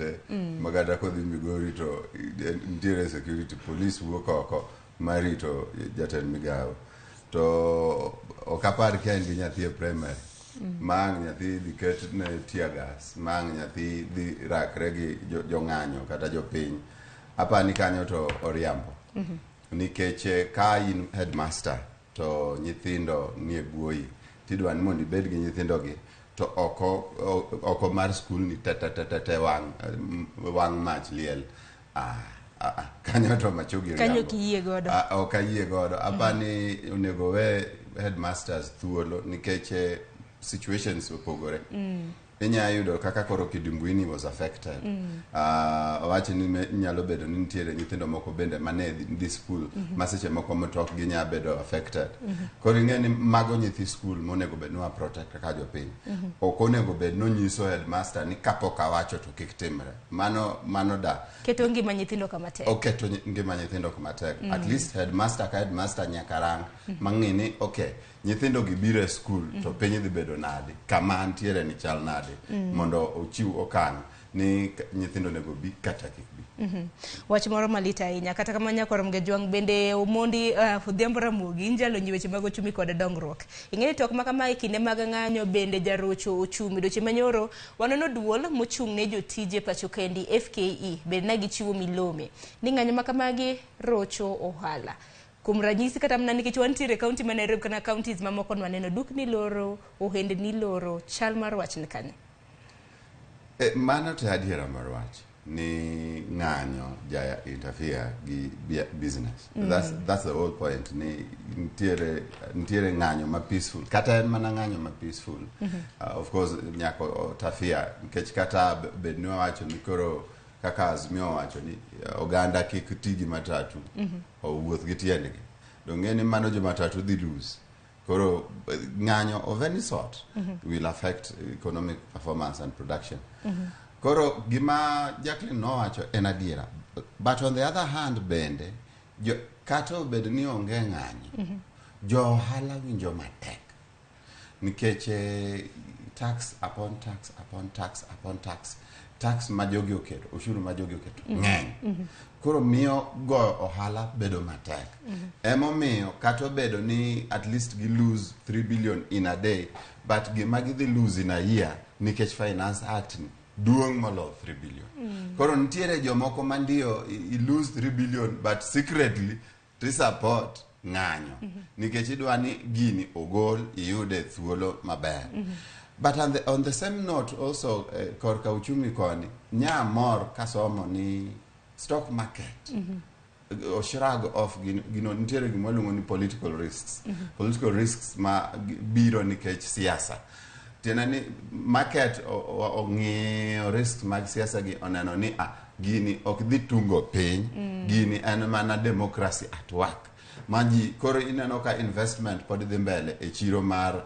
te ma kata kodhi Migori to nitiere security, police wuok oko mar rito jatend migawo. To ok apar ka en gi nyathi e primary ma ang' nyathi dhi ket ne tear gas, ma ang' nyathi dhi rakre gi jong'anyo kata jopiny. Apar ni kanyo to oriambo. Nikech ka in headmaster to nyithindo nie buoyi, tidwa ni mondo ibed gi nyithindo gi to oko mar skul ni te te te te te wang' mach liel. Ah, ah, ah, kanyo to Machogi Kanyo oriambo. ok iyie godo. Ah, ok ayie godo. Apani onego we headmasters thuolo nikech situations opogore. Inya yudo kaka koro Kidimbuini was affected. Owacho ni nyalo bedo ni nitiere nyithindo moko bende mane dhi skul ma seche moko mtokgi nya bedo affected. Koro ing'e ni mago nyithi skul monego bed ni wa protect kaka jopiny. Ok onego bed nonyiso headmaster ni kapok awacho to kik timre. Mano da. Keto ngima nyithindo kama tek. Oketo ngima nyithindo kama tek. At least headmaster ka headmaster nyaka rang mang'e ni okay, nyithindo gi biro e skul to piny dhi bedo nade, kama antiere ni chal nade, mondo ochiw okang' ni nyithindo onego bi kata kik bi. Wach moro malit ahinya. Kata kamano, Nyakwar Mgejwang' bende Omondi Odhiambo Ramogi injalo weche mag ochumi kod dongruok. Ing'e ni twak ma kama e kinde mag ng'anyo bende jarocho ochumi. Dweche manyoro waneno duol mochung' ne jotije pacho kendi FKE bende ne gichiwo milome ni ng'anyo ma kamagi rocho ohala. Kuom ranyisi, kata mana nikech wantiere e kaunti ma Nairobi kata counties mamoko, nwaneno dukni loro, ohendni loro, chal mar wach ni kanye? Mano to adiera mar wach ni ng'anyo ja interfere gi business. That's the whole point ni nitiere ng'anyo ma peaceful, kata en mana ng'anyo ma peaceful, of course nyaka interfere nikech kata bed ni wawacho ni koro kaka Azimio owacho ni oganda kik ti gi matatu, owuoth gi tiendgi, dong'e ni mano jo matatu dhi lose. Koro ng'anyo of any sort will affect economic performance and production. Koro gima Jacqueline nowacho en adiera, but on the other hand bende kata obed ni onge ng'anyo, jo ohala winjo matek nikech tax upon tax upon tax upon tax, tax ma jogi oketo, ushuru ma jogi oketo ng'eny. Koro miyo go ohala bedo matek. Emomiyo kata obedo ni at least gi lose 3 billion in a day, but gima gidhi lose in a year nikech Finance Act ni duong' moloyo 3 billion. Koro nitiere jomoko ma ndio i lose 3 billion but secretly to support ng'anyo nikech idwa ni gini ogol iyude thuolo maber. But on the same note also, korka uchumi koni nya mor kasomo ni stock market o shrug off gino. Nitiere gima waluongo ni political risks, political risks ma biro nikech siasa. Tiende ni market ong'iyo risks mag siasa gi, oneno ni ah, gini ok dhi tungo piny, gini en mana democracy at work ma ji. Koro ineno ka investment pod dhi mbele e chiro mar